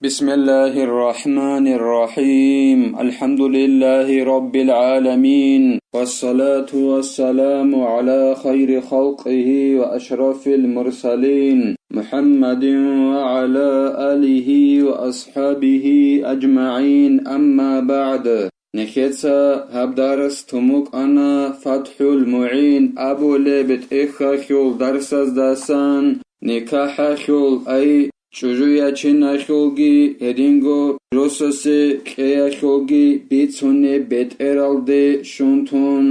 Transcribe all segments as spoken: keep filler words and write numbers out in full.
بسم الله الرحمن الرحيم. الحمد لله رب العالمين. والصلاة والسلام على خير خلقه وأشرف المرسلين محمد وعلى آله وأصحابه أجمعين. أما بعد. Нехеца гьаб дарс тумукъана ФатхӀул МугӀин абулеб тӀехьалъул дарсаздасан, никахӀалъул, ай, чӀужуячиналъулги, гьединго росасе кьеялъулги бицунеб бетӀералде щун тун.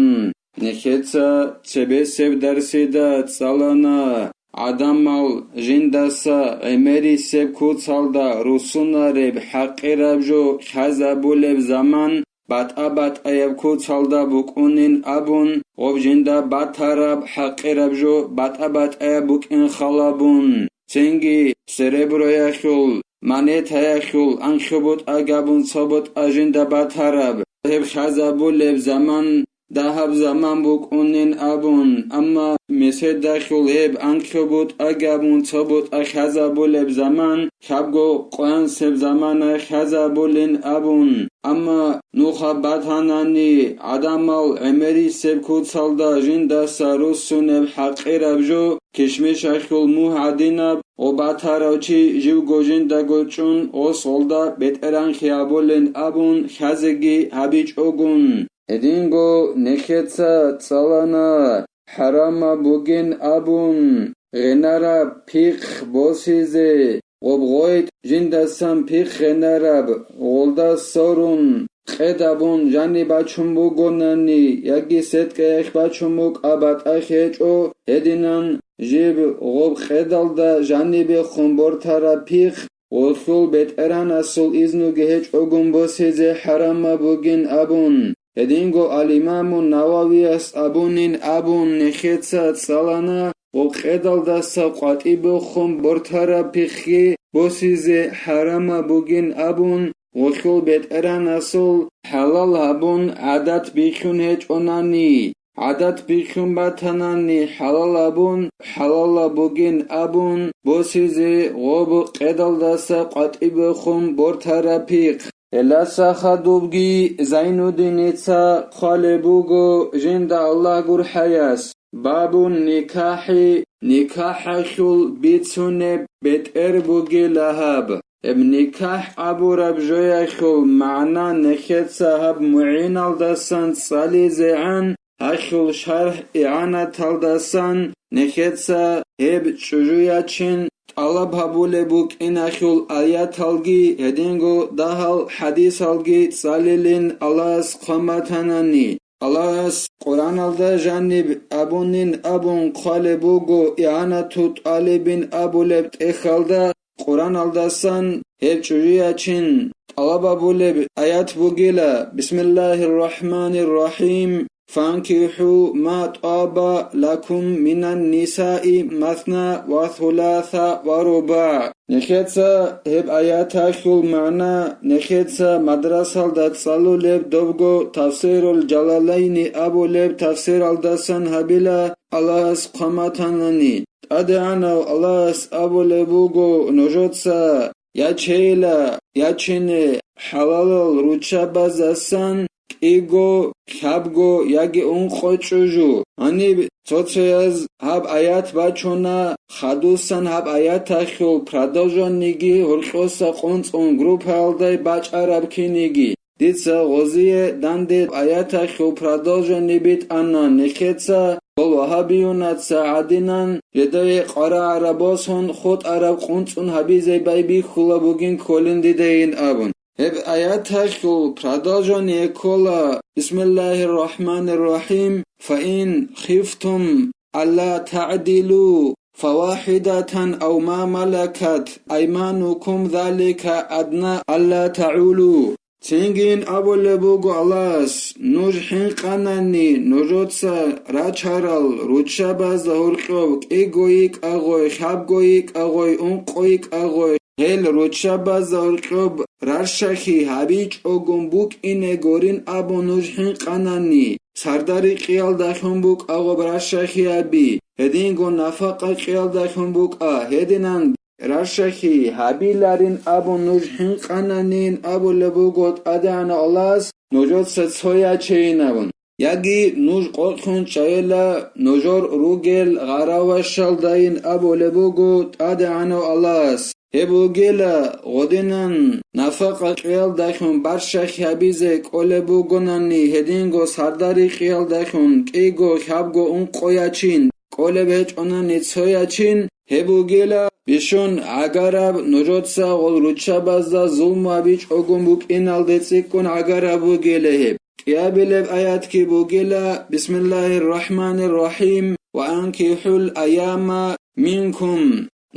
Нехеца цебесеб дарсида цӀалана гӀадамал жиндаса гӀемерисеб куцалда руссунареб хӀакъираб жо хьазабулеб заман, батӀа-батӀаяб куцалда букӀунин абун, гъоб жинда батараб хӀакъираб жо батӀа-батӀаяб букӀин халабун, цинги сереброялъул, монетаялъул анлъго бутӀа гьабун цо бутӀа жинда батараб, гьеб хьазабулеб заман дагьаб заман букӀунин абун, амма меседалъул гьеб анлъго бутӀа гьабун цо бутӀа хьазабулеб заман, хьабго къвансеб замана хьазабулин абун, амма нуха батанани гӀадамал гӀемерисеб куцалда жиндаса руссунеб хӀакъираб жо, кишмишалъул мугь гӀадинаб, гъоб батарав чи живго жиндаго чӀун гъосолда бетӀергьанлъи гьабулин абун хьазеги гьабичӀогун. Гьединго нехеца цӀалана хӀарамаб бугин абун гъенараб пихъ босизе, гъоб гъойтӀ жиндасан пихъ гъенараб, гъолда сорун, къедабун жаниб бачун бугонани, яги сеткӀаялъ бачун букӀа батӀалъ гьечӀо, гьединан жиб гъоб къедалда жанибехун бортараб пихъ, гъолъул бетӀергьанасул изнуги гьечӀогун босизе хӀарамаб бугин абун, гьединго ал-Имаму Нававияс абунин абун нехеца цӀалана, гъоб къедалдаса къватӀибехун бортараб пихъги босизе хӀарамаб бугин абун, гъолъул бетӀергьанасул хӀалал гьабун гӀадат бихьун гьечӀонани, гӀадат бихьун батанани хӀалал гьабун, хӀалалаб бугин абун босизе гъоб къедалдаса къватӀибехун бортараб пихъ. Гьелдаса хадубги Зайнуддиница хъвалеб буго жинда Аллагь гурхӀаяс: «Бабун никахӀи, никахӀалъул бицунеб бетӀер бугила гьаб». Гьеб никахӀ абураб жоялъул магӀна нехеца гьаб мугӀиналдасан цӀализегӀан, гьалъул шархӀ игӀанаталдасан нехеца гьеб чӀужу ячин тӀалаб гьабулеб букӀиналъул аяталги гьединго дагьал хӀадисалги цӀалилин Аллагьас хъван батанани. Аллагьас Къуръаналда жаниб абунин абун хъвалеб буго, игӀанату тӀалибин абулеб тӀехьалда Къуръаналдасан гьеб чӀужу ячин тӀалаб гьабулеб аят бугила: «Бисмиллагьир рахӀманир рахӀим. ФанкихӀу ма тӀаба лакум минан нисаи масна ва суласа ва руба». Нехеца гьеб аяталъул магӀна нехеца мадрасалда цӀалулеб добго Тафсирул Жалалайни абулеб тафсиралдасан гьабила, Аллагьас хъван батанани. ТӀадегӀанав Аллагьас абулеб буго нужеца: ячейила, ячине хӀалалал руччабаздасан кӀиго, лъабго яги ункъо чӀужу. Гьаниб цо-цояз гьаб аят бачуна, хадусан гьаб аяталъул продолжениеги гьоркьоса къунцӀун группаялда бачӀараб киниги. Дица гъозие данде аяталъул продолжение битӀана нехеца, гьол вагьабиюнаца гӀадинан, жидее къварагӀараб босун хутӀараб къунцӀун гьабизе байбихьула бугин кколин дидейин абун. Гьеб аяталъул продолжение ккола: «Бисмиллагьир рахӀманир рахӀим. Фаин хифтум алла тагӀдилу, фавахӀидатан ав ма малакат айманукум, залика адна алла тагӀулу». Цинги абулеб буго Аллагьас: «Нуж хӀинкъанани, нужеца рачарал руччабазда гьоркьоб кӀиго йикӀа гъой, лъабго йикӀа гъой, ункъо йикӀа гъой, гьел руччабазда гьоркьоб рарщахьи гьабичӀогун букӀине гурин абун нуж хӀинкъанани, сардарикъиялдалъун букӀа гъоб рарщахьи гьаби, гьединго нафакъа кьиялдалъун букӀа, гьединан рашахъи гьабиларин абун нуж хӀинкъананин абулеб буго ТӀадегӀанав Аллагьас нужеца цо ячейин абун. Яги нуж къокълъун чӀайила нужер ругел гъаравашалдайин абулеб буго ТӀадегӀанав Аллагьас. Гьеб бугела гъодинан нафакъа кьиялдалъун барщахъ гьабизе кӀолеб бугонани, гьединго сардари кьиялдалъун кӀиго, хьабго, ункъо ячин кӀолеб гьечӀонани цо ячин, гьеб бугела бищун гӀагараб, нужеца гъол руччабазда зулму гьабичӀогун букӀиналде цӀикӀкӀун гӀагараб бугела гьеб. КӀиабилеб аятги бугела: «Бисмиллагьир рахӀманир рахӀим, ва анкихӀул аяма минкум».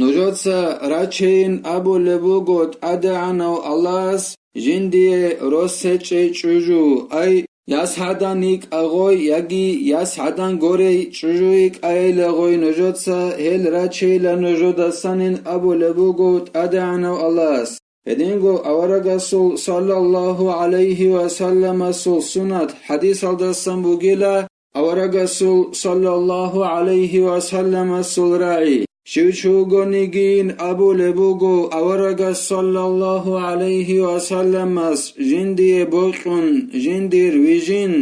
Нужеца рачейин абулеб буго ТӀадегӀанав Аллагьас жиндие рос гьечӀей чӀужу, ай, яс гӀадан йикӀа гъой яги яс гӀадан горей чӀужу йикӀайила гъой нужеца, гьел рачейила нужедасанин абулеб буго ТӀадегӀанав Аллагьас. Гьединго аварагасул саллаллагьу гӀалайгьи ва салламасул суннат хӀадисалдасан бугила, аварагасул саллаллагьу гӀалайгьи ва салламасул рагӀи. Щив чи вугонигийин абулеб буго аварагас саллаллагьу гӀалайгьи ва салламас жиндие бокьун жиндир вижин,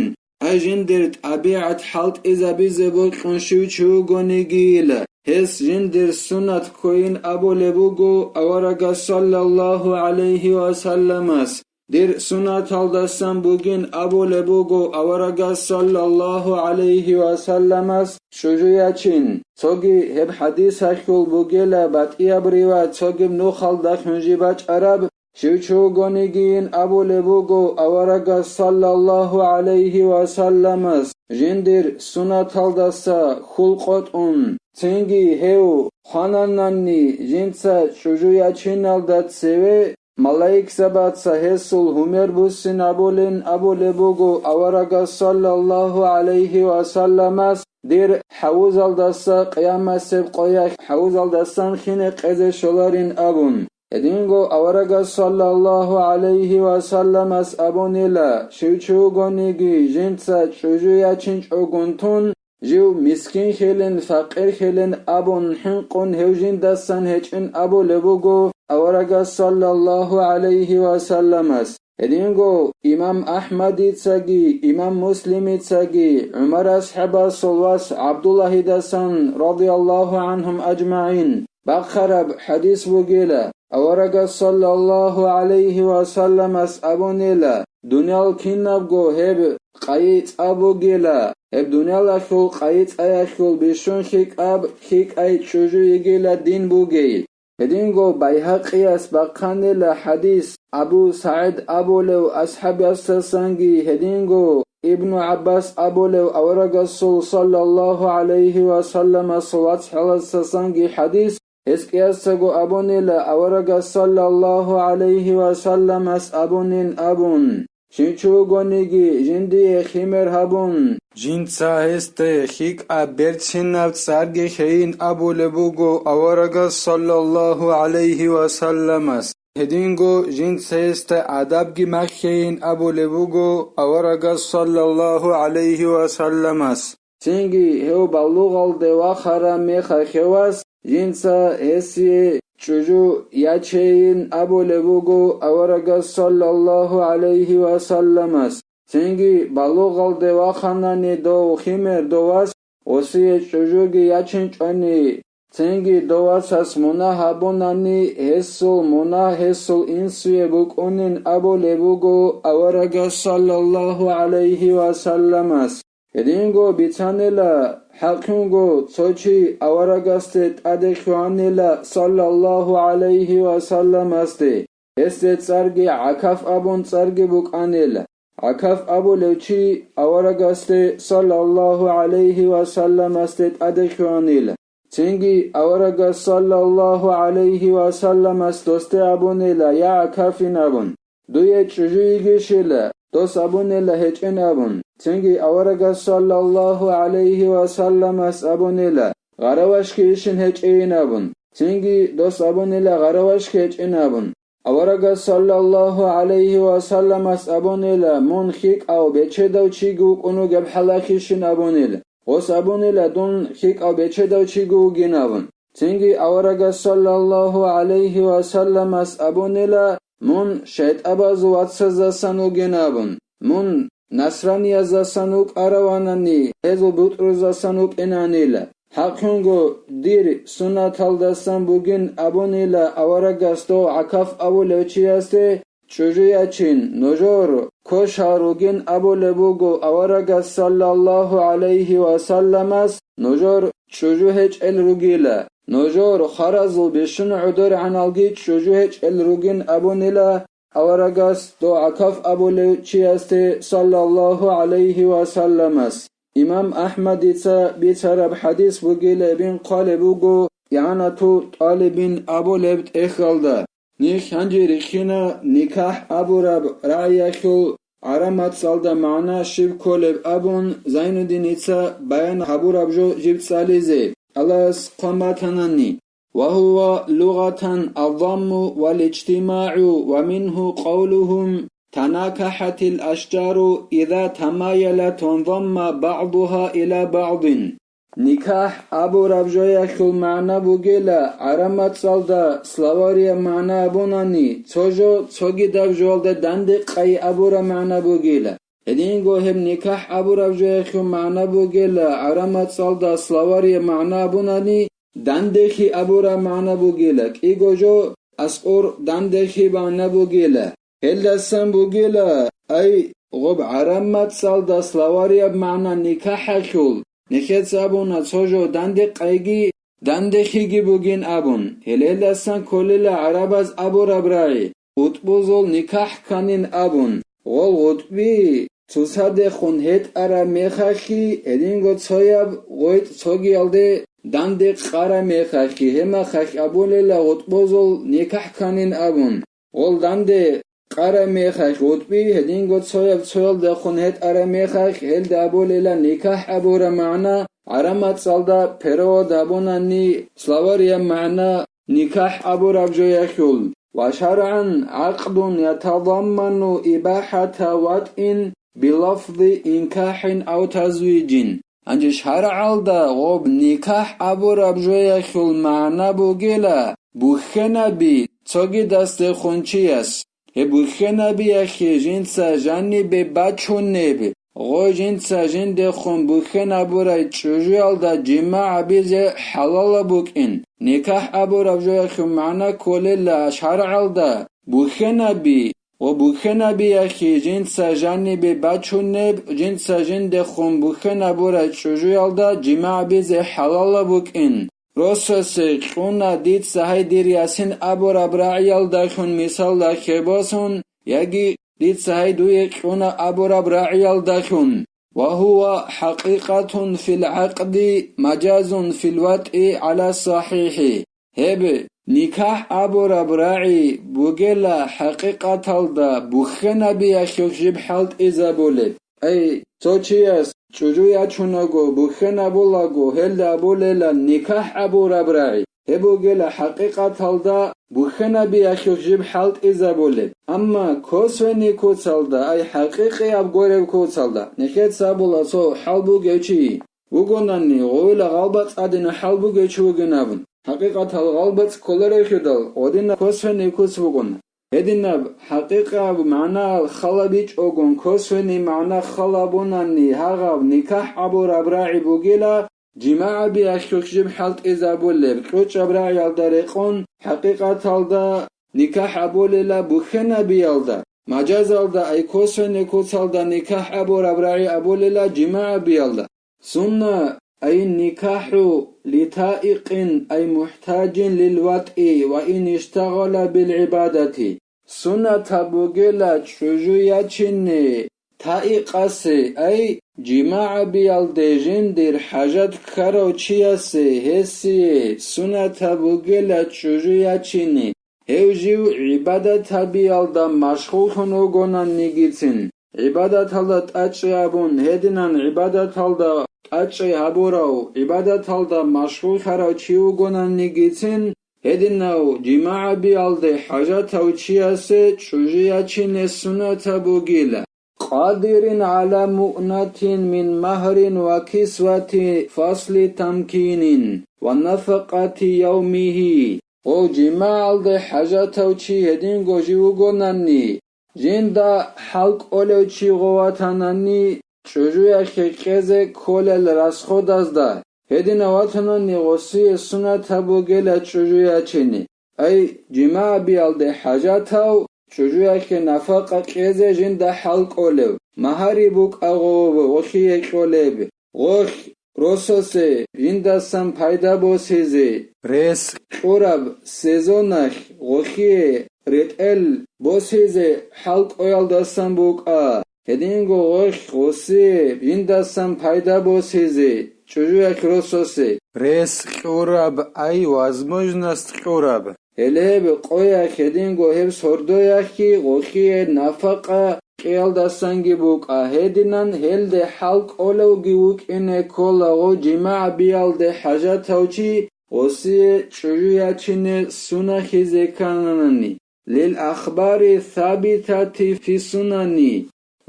ай жиндир тӀабигӀат хӀалтӀизабизе бокьун щив чи вугонигийила, гьес жиндир суннат ккойин абулеб буго аварагас саллаллагьу гӀалайгьи ва салламас. Дир суннаталдасан бугин абулеб буго аварагас саллаллагьу гӀалайгьи ва салламас чӀужу ячин. Цоги гьеб хӀадисалъул бугела батӀияб риваят цогиб нухалдалъун жиб бачӀараб, щив чи вугонигийин абулеб буго аварагас саллаллагьу гӀалайгьи ва салламас жиндир суннаталдаса хьул къотӀун, цинги гьев хванананни жинца чӀужу ячиналда цеве малаикзабаца гьесул гьумер буссинабулин абулеб буго аварагас саллаллагьу гӀалайгьи ва салламас дир хӀавузалдаса къиямасеб къоялъ хӀавузалдасан хине къезе щоларин абун. Гьединго аварагас саллаллагьу гӀалайгьи ва салламас абунила, щив чи вугониги жинца чӀужу ячинчӀогун тун, жив мискинхилин, факъирхилин абун хӀинкъун гьев жиндасан гьечӀин абулеб буго аварагас саллаллагьу гӀалайгьи ва салламас. Гьединго имам АхӀмадицаги, имам Муслимицаги, ГӀумар асхӀабасул вас ГӀабдуллагьидасан, радияллагьу гӀанхум аджмагӀин, бахъараб хӀадис бугела, аварагас саллаллагьу гӀалайгьи ва салламас абунела, дуниял кинабго гьеб къайи цӀа бугела, гьеб дуниялалъул къайи цӀаялъул бищун хьикӀаб, хьикӀай чӀужу йигила дин бугей. Гьединго Байгьакъияс бахъанила хӀадис, Абу СагӀид абулев асхӀабиясдасанги гьединго Ибну ГӀаббас абулев аварагасул саллаллагьу гӀалайгьи ва салламасул вацгӀаласдасанги хӀадис, гьес кӀиясаго абунила аварагас саллаллагьу гӀалайгьи ва салламас абунин абун. Щив чи вугониги жиндие химер гьабун, жинца гьесде хьикӀаб берцинаб цӀарги хейин абулеб буго аварагас саллаллагьу гӀалайгьи ва салламас. Гьединго жинца гьесда адабги маххейин абулеб буго аварагас саллаллагьу гӀалайгьи ва салламас. Цинги гьев балугъалде вахараб мехалъ гьевас жинца гьесие чӀужу ячейин абулеб буго аварагас саллаллагьу гӀалайгьи ва салламас. Цинги балугъалде ваханани дов химер довас гъосие чӀужуги ячинчӀони, цинги дов васас мунагь гьабунани, гьесул мунагь гьесул инсуе букӀунин абулеб буго аварагас саллаллагьу гӀалайгьи ва салламас. Гьединго бицанила, хӀакълъунго цо чи аварагасде тӀаде хьванила саллаллагьу гӀалайгьи ва салламасде, гьесде цӀарги ГӀакаф абун цӀарги букӀанила. ГӀакаф абулев чи аварагасде саллаллагьу гӀалайгьи ва салламасде тӀаде хьванила. Цинги аварагас саллаллагьу гӀалайгьи ва салламас досде абунила, я ГӀакафин абун. Дуе чӀужу йигищила, дос абунила гьечӀин абун. Цинги аварагас саллаллагьу гӀалайгьи ва салламас абунила, гъаравашги ишин гьечӀейин абун. Цинги дос абунила гъаравашги гьечӀин абун. Аварагас саллаллагьу гӀалайгьи ва салламас абунила, мун хьикӀав бечедав чиги вукӀун вугеб хӀалахищин абунила. Гъос абунила, дун хьикӀав бечедав чиги вугин абун. Цинги аварагас саллаллагьу гӀалайгьи ва салламас абунила: «Мун шайтӀабазул вацаздасан вугин», – абун, «Мун насраниязасан вукӀаравани, гьезул бутӀрузасан вукӀинанила. ХӀакълъунго, дир суннаталдасан бугин», – абунила аварагас дов гӀакаф абулев чиясде: «ЧӀужу ячин, нужер кошал ругин», – абулеб буго аварагас саллаллагьу гӀалайгьи ва салламас, нужер чӀужу гьечӀел ругила, нужер хваразул бищун гӀодорегӀаналги чӀужу гьечӀел ругин абунила аварагас дов гӀакаф абулев чиясде саллаллагьу гӀалайгьи ва салламас. Имам АхӀмадица бицараб хӀадис бугилебин хъвалеб буго ИгӀанату ТӀалибин абулеб тӀехьалда. Нилъ гьанже рихьина никахӀ абураб рагӀиялъул гӀараб мацӀалда магӀна щиб кколеб абун, Зайнуддиница баян гьабураб жо жиб цӀализе, Аллагьас хъван батанани: «Ва гьува лугъатан аззамму вал иджтимагӀу, ва мингьу къавлугьум: танакахӀатил ашжару иза тамаялат ванзамма багӀдугьа ила багӀдин». НикахӀ абураб жоялъул магӀна бугела, гӀараб мацӀалда словарияб магӀна абунани, цо жо цогидаб жоялда данде къай абураб магӀна бугела. Гьединго гьеб никахӀ абураб жоялъул магӀна бугела, гӀараб мацӀалда словарияб магӀна абунани, дандехи абураб магӀна бугела, кӀиго жо аскӀор дандехи магӀна бугела. Гьелдасан бугела, ай, гъоб гӀараб мацӀалда словарияб магӀна никахӀалъул, нехеца абуна цо жо данде къайги, дандехиги бугин абун, гьелелдасан кколела гӀарабаз абураб рагӀи, гъутӀбузул никахӀ кканин абун, гъол гъутӀби цоцадехун гьетӀараб мехалъги, гьединго цояб гъветӀ цогиялде данде къараб мехалъги, гьеб мехалъ абулела гъутӀбузул никахӀ кканин абун. Гъол данде къараб мехалъ гъутӀби, гьединго цояб цоялдехун гьетӀараб мехалъ, гьелда абулела никахӀ абураб магӀна, гӀараб мацӀалда перевод гьабунани словарияб магӀна никахӀ абураб жоялъул. Ва шаргӀан гӀакъдун ятадамману ибахӀата ватӀин билафзи инкахӀин ав тазвижин. Гьанже шаргӀалда гъоб никахӀ абураб жоялъул магӀна бугела, бухьенаби цогидасдехун чияс. Гьеб бухьенабиялъе жинца жанибе бачунеб, гъой жинца жиндехун бухьенабурай чӀужуялда жимагӀ гьабизе хӀалалаб букӀин. НикахӀ абураб жоялъул магӀна кколела шаргӀалда бухьенаби, ва бухьенабиялъе жинца жанибе бачунеб, жинца жиндехун бухьенабурай чӀужуялда жимагӀ гьабизе хӀалалаб букӀин. Росасе кьуна дица гьай дир ясин абураб рагӀиялдалъун мисалда хебосун, яги дица гьай дуе кьуна абураб рагӀиялдалъун. Ва гьува хӀакъикъатун фил гӀакъди, мажазун фил ватӀи гӀала сахӀихӀи. Гьеб никахӀ абураб рагӀи бугела хӀакъикъаталда бухьенабиялъулъ жиб хӀалтӀизабулеб. Ай, цо чияс чӀужу ячунаго, бухьенабулаго, гьелда абулела никахӀ абураб рагӀи. Гьеб бугела хӀакъикъаталда бухьенабиялъулъ жиб хӀалтӀизабулеб. Амма косвенный куцалда, ай хӀакъикъияб гуреб куцалда, нехеца абула цо хӀал бугев чи вугонани, гъойила гъалбацӀ гӀадина хӀал бугев чи вугин абун. ХӀакъикъатал гъалбацӀ кколаревлъидал, гъодинаб косвенный куц букӀуна. Гьединаб хӀакъикъаб магӀна хала бичӀогун, косвенный магӀна хала бунани, гьагъаб никахӀ абураб рагӀи бугила, жимагӀ гьабиялъулъ жиб хӀалтӀизабулеб, кьучӀаб рагӀиялда рекъон, хӀакъикъаталда никахӀ абулела бухьенабиялда, мажазалда, ай косвенный куцалда никахӀ абураб рагӀи абулела жимагӀ гьабиялда. Сунна, ай никахӀу литаикъин, ай мухӀтажин лил ватӀи ва ин иштагъала бил гӀибадати. Суннатаб бугела чӀужу ячине таикъасе, ай жимагӀ гьабиялде жиндир хӀажат ккарав чиясе, гьесие суннатаб бугела чӀужу ячине. Гьев жив гӀибадат гьабиялда машгъуллъун вугонанигицин, гӀибадаталда тӀачӀи абун, гьединан гӀибадаталда тӀачӀи гьабурав, гӀибадаталда машгъуллъарав чи вугонанигицин, гьединав жимагӀ гьабиялде хӀажатав чиясе чӀужу ячине суннатаб бугила. قادر على مؤنة من مهر وكسوة فصل تمكين ونفقة يومه. Гъов жимагӀалде хӀажатав чи гьединго жив вугонани, жинда хӀал кӀолев чи гъов ватанани, чӀужуялъе кьезе кколел расходазда, гьединав ватанани гъосие сунатаб бугела чӀужу ячине. Ай, жимагӀ биялде хӀажатав, чӀужуялъе нафакъа кьезе жинда хӀал кӀолев, магьари букӀа гъов гъолъие кьолеб, гъолъ рососе жиндасан пайда босизе, рес кьураб сезоналъ гъолъие ретӀел босизе хӀал кӀоялдасан букӀа, гьединго гъолъ гъосие жиндасан пайда босизе, чӀужуялъ рососе, рес кьураб, ай, возможность кьураб. Гьелеб къоялъ гьединго гьеб сордоялъги гъолъие нафакъа кьеялдасанги букӀа, гьединан гьелде хӀал кӀолевги вукӀине ккола гъов жимагӀ биялде хӀажатав чи гъосие чӀужу ячине сунахизе ккананани. للأخبار الثابتة في السنن،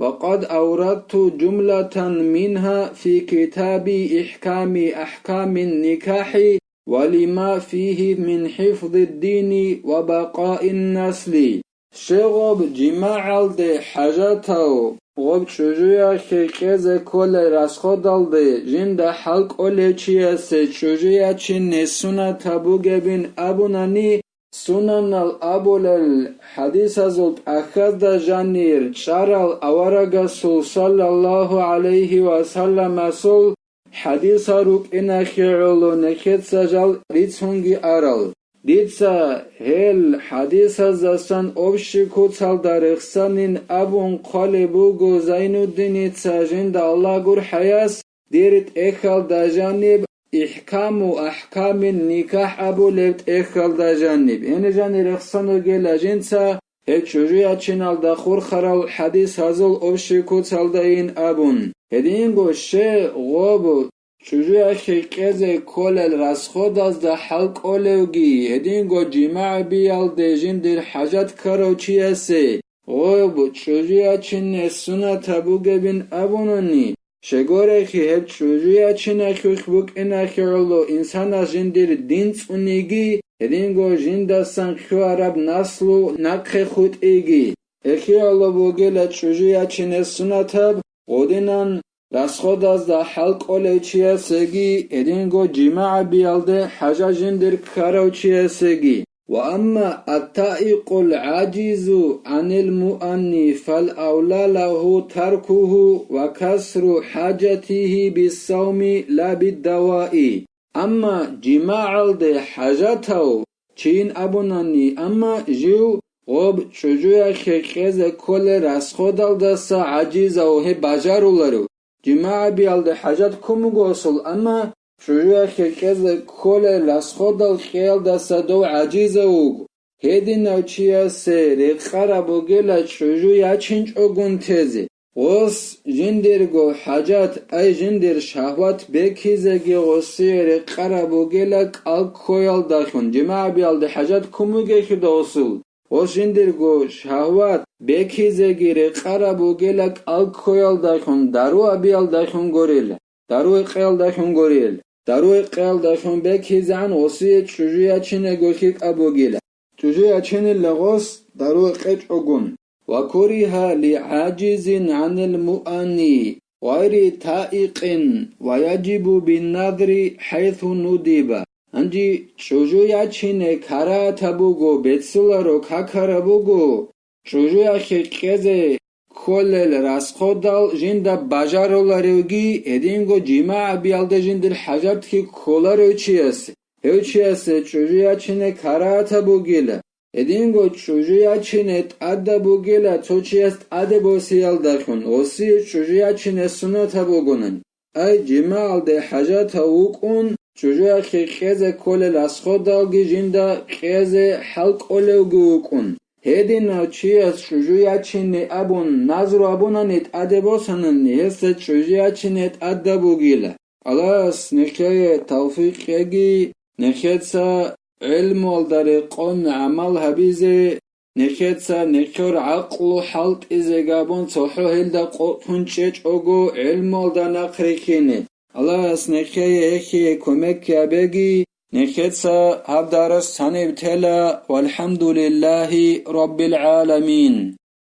وقد أوردت جملة منها في كتاب إحكام أحكام النكاح ولما فيه من حفظ الدين وبقاء النسل. Щегъоб жимагӀалде хӀажатав гъоб чӀужуялъе кьезе кколел расходалде жинда хӀал кӀолев чиясе чӀужу ячине сунатаб бугебин абунани, сунанал абулел хӀадисазул тӀахьазда жанир чӀарал аварагасул саллаллагьу гӀалайгьи ва салламасул хӀадисал рукӀинахье гӀоло нехеца жал рицунги арал. Дица гьел хӀадисаздасан общий куцалда рехсанин абун хъвалеб буго Зайнуддиница жинда Аллагь гурхӀаяс, дир тӀехьалда жаниб, Ихкаму ахкамин никахӀ абулеб тӀехьалда жаниб. Гьениб жанир рехсан ругела жинца гьеб чӀужу ячиналда хурхарал хӀадисазул общий куцалдайин абун. Гьединго щай гъоб чӀужу яхъе кьезе кколел расходазда хӀал кӀолевги, гьединго жимагӀ биялде жиндир хӀажат ккарав чиясе гъоб чӀужу ячине сунатаб бугебин абунани, щегорехи гьеб чӀужу ячинахьулъ букӀинахье гӀоло инсанас жиндир дин цӀуниги, гьединго жиндасан хьуараб наслу нахъе хутӀиги. Эхиялъ бугела чӀужу ячине сунатаб, гъодинан расходазда хӀал кӀолев чиясеги, гьединго жимагӀ биялде хӀажа жиндир ккарав чиясеги. وأما الطائق العاجز عن المؤن فالأولى له تركه وكسر حاجته بالصوم لا بالدواء. Амма жимагӀалде хӀажатав чийин абунани, амма жив гъоб чӀужу яхъе кьезе кколел расходалдаса гӀажизав, гьеб бажаруларев. ЖимагӀ биялде хӀажат ккун буго асул, амма чӀужу яхъе кьезе кколел расходал кьеялдаса дов гӀажизав вуго. Гьединав чиясе рекъараб бугела чӀужу ячинчӀогун тезе. Гъос жиндирго хӀажат, ай жиндир шагьват бекизеги гъосие рекъараб бугела кӀал ккоялдалъун, жимагӀ биялде хӀажат ккун бугелъуда гъосул. Гъос жиндирго шагьват бекизеги рекъараб бугела кӀал ккоялдалъун, дару абиялдалъун горила, дару экъеялдалъун горил. Дару экъеялдалъун бекизегӀан гъосие чӀужу ячинего лъикӀаб бугила. ЧӀужу ячинила гъос дару экъечӀогун. وكره لعاجز عن المؤن غير طائق ويجب بالنذر حيث ندب. Гьанже чӀужу ячине карагьатаб буго, беццуларо какараб буго, чӀужу яхъе кьезе кколел расходал жинда бажаруларевги, гьединго жимагӀ биялде жиндир хӀажатги кколарев чиясе, гьев чиясе чӀужу ячине карагьатаб бугила, гьединго чӀужу ячине тӀадаб бугила цо чияс тӀаде босиялдалъун, гъосие чӀужу ячине сунатаб бугонан. Ай, жимагӀалде хӀажатав вукӀун, чӀужу яхъе кьезе кколел расходалги жинда кьезе хӀал кӀолевги вукӀун. Гьединав чияс чӀужу ячине абун назру абунани тӀаде босанани, гьесда чӀужу ячине тӀадаб бугила. Аллагьас нехее тавфикъ кьеги, нехеца гӀелмуялда рекъон гӀамал гьабизе, нехеца нехер гӀакълу хӀалтӀизе габун цохӀо гьелда къотӀун чӀечӀого гӀелмуялда нахърихьине. Аллагьас нехее гьехие кумекабеги, нехеца гьаб дарас цаниб тела, валхӀамдулиллагьи раббил гӀаламин.